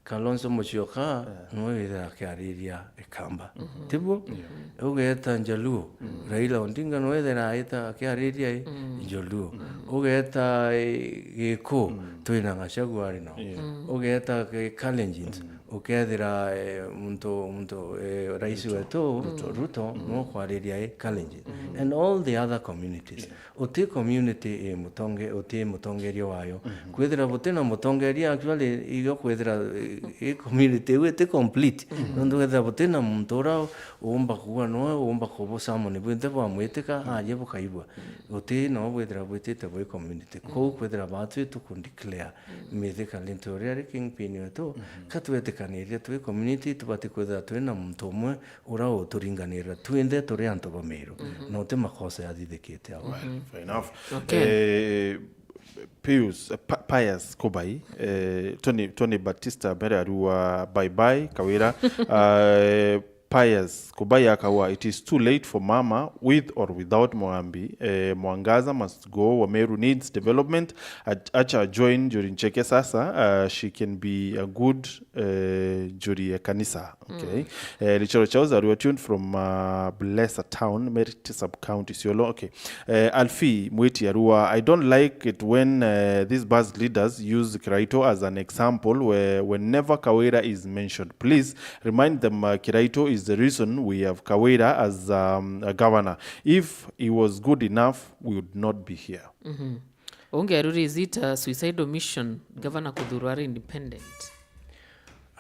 Kalonzo Musyoka, niwe withira akiariria Ekamba. Tiguo? Yeah. Ugeta Njaluo, Raila Odinga niwe withira aita akiariria i Njaluo. Ugeta, eh, Giku, twina Gachagua ari nao. Yeah. Ugeta, eh, Kalenjins, ukethira, eh, muntu, muntu, eh, rais wetu Ruto, Ruto, niwe ukwariria i Kalenjin. And all the other communities. Uti community i mutonge-, uti mutongeria wayo. Kwithira butina mutongeria, actually, igo kwithira, eh, i community iu iti complete. Nontu kwithira butina muntu uria uumba kuuga noe uumba kubusamoni bwinthe bwamwitika, aje bukaigua. Uti no bwithira bwitite bwi community. Kou kwithira batwi tuku declare Mithika Linturi ari kingpin wetu, ka twetikaniria twi community, tubati kwithira twina muntu umwe uria uturinganirira twinthe turi antu ba Miru, na uti makosa yathithikite au. Well, fair enough. Okay. Eh, Pius, eh, Pa-, Pius Kubai, eh, Tony, Tony Batista mbere ariwa bye bye, Kawira. Eh, Pius Kubai akawa, it is too late for mama, with or without Mwambi. Eh, Mwangaza must go, Wameru needs development. Ach-, acha join Njuri Ncheke sasa, uh, she can be a good, eh, Njuri ya kanisa. Okay. Eh, Lichoro Charles, are you tuned from, uh, Blessa Town, Meriti Sub-County, Isiolo? Okay. Eh, Alfie Mwiti Arua, I don't like it when, uh, these bus leaders use Kiraitu as an example where whenever Kawira is mentioned. Please remind them, uh, Kiraitu is the reason we have Kawira as, um, a governor. If he was good enough, we would not be here. Ungi aru, is it a suicidal mission, governor kuthurwa ari independent?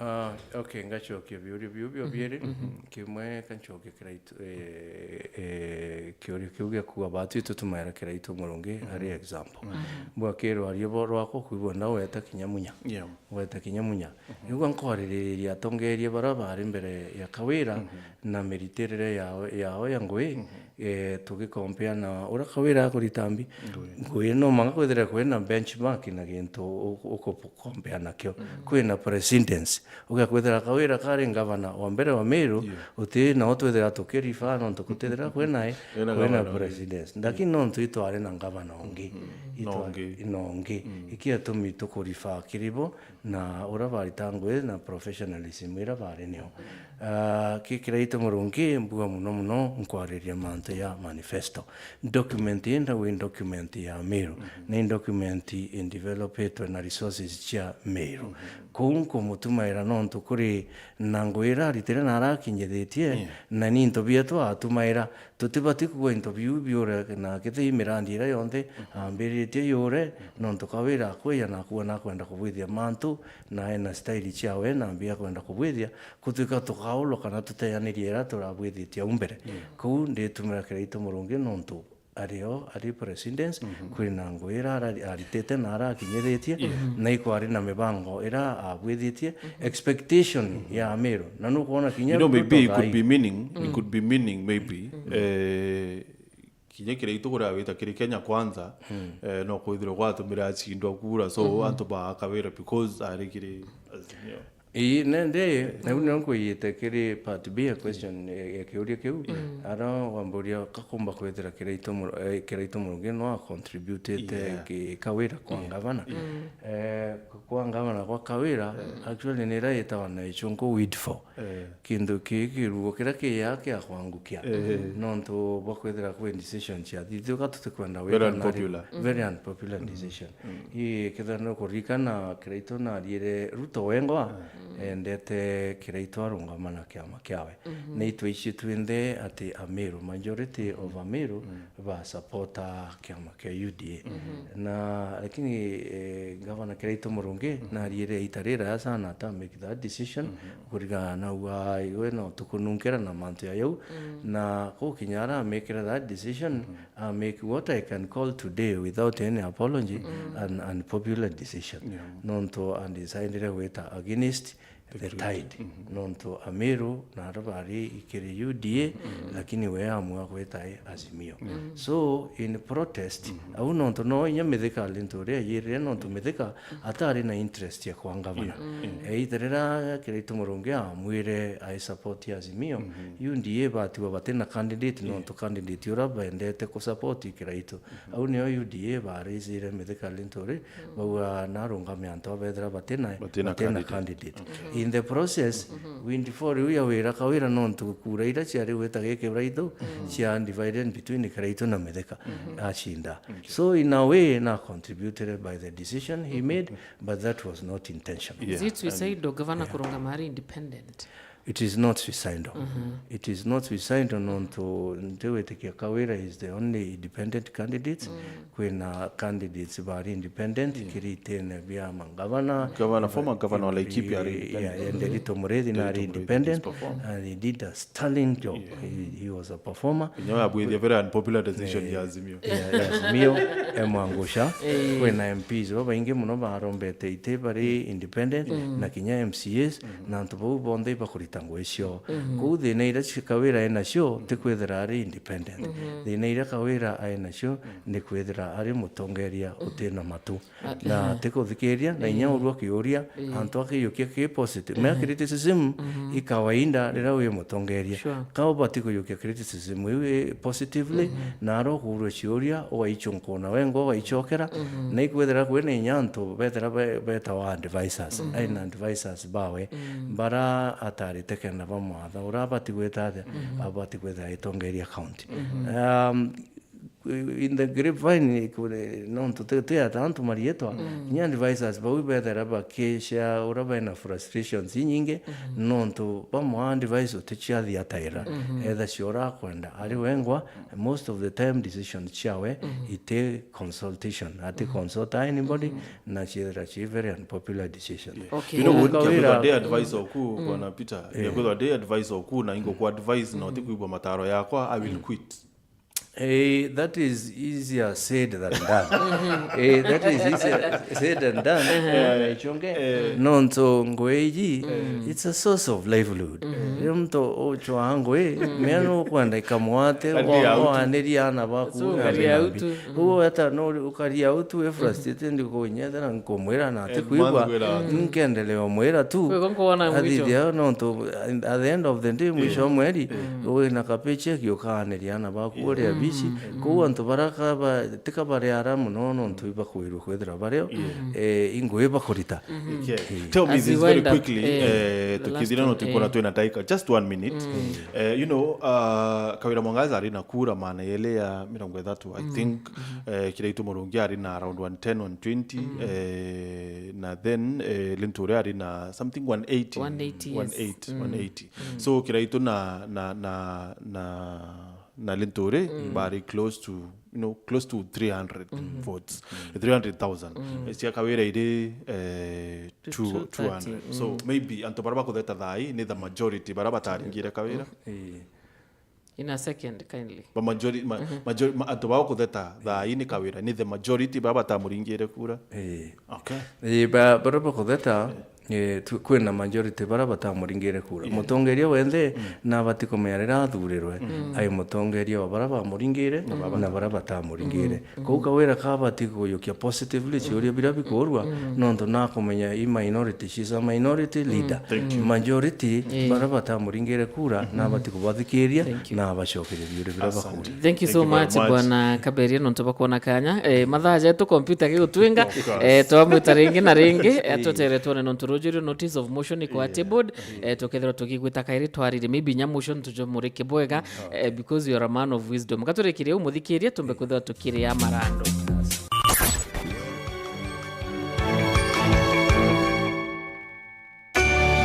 Ah, okay, ngacokia biuria biu bio bieri. Kimwe kancokia Kiraitu, eh, eh, kiuria kiu gia kuuga batwi tutumaira Kiraitu Murungi ari example. Bwakirwa aria bo rwakwa kwigua na weta kinya munya. Yeah. Weta kinya munya. Nigua nkoririria atongeria bara bari mbere ya Kawira, na miritirire yao, yao ya ngui, eh, tugikompea na ura Kawira akurita mbi. Ngui. Ngui no mwanka kwithira kwina benchmark na gintu u-, ukukompea nakio. Kwina precedence. Ugakwithira Kawira kari ngavana wa mbere wa Meru, uti nao twithira tukirifa nontu kutithira kwina i, kwina precedence. Lakini nontu itwari na ngavana ungi, itwa-, no ungi. Ikiatumi tukurifa kiri bo, na ura barita ngui na professionalism ira bari nio. Ah, ki Kiraitu Murungi, mbuga muno muno nkwariria mantu ya manifesto. Document ii ndauga i document ya Meru, na i document i developitwe na resources cia Meru. Kuu nkumutumaira nontu kuri na ngui iraritire na arakinyithitie, na ni into bietu atumaira. Tutibati kugwa into biu biure, na kethira i mirandi iria yonthe ambiritie yure, nontu Kawira akwija na akuona akwenda kubwithia mantu, na ena style ciawe na mbia akwenda kubwithia, kutwika tukaulwa kana tuteanirie iria turabwithitie au mbere. Kuu nditumira Kiraitu Murungi nontu ari o, ari president, kwina ngui ira ara-, aritite na arakinyithitie, na ikwari na mibango ira abwithitie, expectation ya Meru. Na nukwona kinya You know, maybe it could be meaning, it could be meaning, maybe, eh, kinya Kiraitu kuria wita kiri Kenya Kwanza, eh, no kwithirwa gwatumire acindwa kura, so antu ba Kawira because ari kiri Azimio. Ii, nende, na u nio nkwiyite kiri part B ya question, ya, ya kiuria kiu, ara wamburia kakumba kwithira Kiraitu Mur-, eh, Kiraitu Murungi no acontributite ki-, Kawira kwa ngavana. Eh, kwa ngavana kwa Kawira, actually ni ira yitawa na ichungu weed fall. Kintu kii kiruo kiria kiyaa kia kwangukia. Nontu bwa kwithira kwi decision cia thithuka tutikwenda wika very unpopular decision. Ii, kethira nukuririkana Kiraitu nariire Ruto wengwa, endete Kiraitu arungama na kiama kiawe. Ni itwaici twinthe ati Ameru, majority of Ameru, ba supporta kiama kia U D A. Na lakini, eh, Gavana Kiraitu Murungi nariire ita riraya sana ata make that decision, kuringana na ua iwe no tukununkira na mantu ya yau. Na gukinya ara amekire that decision, I make what I can call today without any apology, an unpopular decision. Nontu andisainire gwita against the tide. Nontu Ameru na ara bari ikiri U D A, lakini we amua gwita i Azimio. So, in protest, au nontu no inya Mithika Linturi ayirire, nontu Mithika atari na interest ya kwa ngavana. Eita rira Kiraitu Murungi amwire ai support ya Azimio, U D A batigwa batina candidate, nontu candidate ura bendete ku support Kiraitu. Au nio U D A baraisire Mithika Linturi, bauga narungame antu abethira batina, batina candidate. In the process, windfall iu ya wira Kawira nontu kura ira ciari gwita giki Kiraitu, cia divide and between Kiraitu na Mithika, acinda. So in a way, na contributed by the decision he made, but that was not intentional. Is it suicidal gavana kurungama ari independent? It is not suicidal. It is not suicidal nontu ntiwitikia Kawira is the only independent candidate. Kwina candidates bari independent kiri itene bia mangavana. Gavana, former governor wa Laikipia ari independent. Yeah, Nderitu Muriithi nari independent, and he did a sterling job. He, he was a performer. Inya abwithia very unpopular decision ya Azimio. Yeah, ya Azimio, e Mwangusha. Kwina M Ps babaingi muno barombete iti bari independent, na kinya M C As, na antu bau bonthe ibakurita ngui ciao. Kuu thina iria ci-, Kawira enacio ti kwithira ari independent. Thina iria Kawira enacio ni kwithira ari mutongeria utina matu. Na ti kuthikiria, na inya urua kiuria, antu akiukia ki positive. Mea criticism i kawaida riria wi mutongeria. Ka ubati kuyukia criticism iu i positively, na ara ukuurua ciuria, ugaichunkuna wengwa, ugaichokera, na ikwithira kwina inya antu bethira be-, betawa advisors. Aina advisors bawe, bara atarite kenda bamwatha, ura abati gwita atia, abati kwithira aitongeria county. Um, in the grapevine, kure, nontu ti, ti ata antu marietwa, kinya advisors bau bethira bakicia ura bena frustrations inyingi, nontu bamwe advice utichiathiataira, etha ciora akwenda, ari wengwa, most of the time decisions ciawe iti consultation, ati consult anybody, na ciethira ci very unpopular decisions. Okay. You know, Kawira, ngiakwithwa ndi advice oku, Bwana Peter, ngiakwithwa ndi advice oku, na ingo ku advice, na uti kwigua mataro yakwa, I will quit. Eh, that is easier said than done. Eh, that is easier said than done. Eh, chonge, nontu ngui iji, it's a source of livelihood. Riu muntu uchwaa ngui, mea nukwenda ikamwate, Kati ya utu. Waniria ana baku. So, ukaria utu. Uguo eta no ukaria utu, we frustrated, ndikunyethera nkumwira na atikwigua, nkendelea umwira tu. Kwigua nkuona mwisho. Athithia, nontu at the end of the day, mwisho wa mweri, wina ka paycheck ukaaniria ana baku uria bici. Kuu antu bara kaba, tika bari ara muno, nontu ibakwirwe kwithira bario, eh, ingui bakurita. Okay. Tell me this very quickly, eh, tukithira no tukwona twina ndaika, just one minute. Eh, you know, uh, Kawira Mwangaza ari na kura maana yeli ya mirongo ithatu, I think, eh, Kiraitu Murungi ari na around one ten, one twenty, eh, na then, eh, Linturi ari na something one eighty. One eighty, yes. One eighty, one eighty. So Kiraitu na, na, na, na, na Linturi bari close to, you know, close to three hundred votes, three hundred thousand. Eh, cia Kawira iri, eh, two, two hundred. So maybe antu bara bakutheta thai ni the majority bara bataringire Kawira. Eh. In a second, kindly. Ba majori-, ma-, majori-, ma-, antu bao kutheta thai ni Kawira, ni the majority baba batamuringire kura. Eh. Okay. Eh, ba-, bara bakutheta, eh, tu-, kwina majority bara batamuringire kura. Mutongeria wenthe nabati kumenya riria athurirwe, ai mutongeria wa bara bamuringire na bara batamuringire. Kou Kawira kabati kuyukia positively ciuria biria bikurua, nontu nakumenya i minority, she's a minority leader. Majority bara batamuringire kura, nabati kubathikiria na abacokeria biuria biria bakuria. Thank you so much, Bwana Kaberia, nontu bakwona kanya. Eh, mathaa jetu computer gigutwinga. Eh, twamwita ringi na ringi, eh, tutere twone nontu rujurio notice of motion ikwa tabled. Eh, tukethirwa tugigwita kairi twarire, maybe nya motion tujomurike bwega, eh, because you are a man of wisdom. Gaturikirie umuthikirie, tumbe kwithirwa tukiria marando.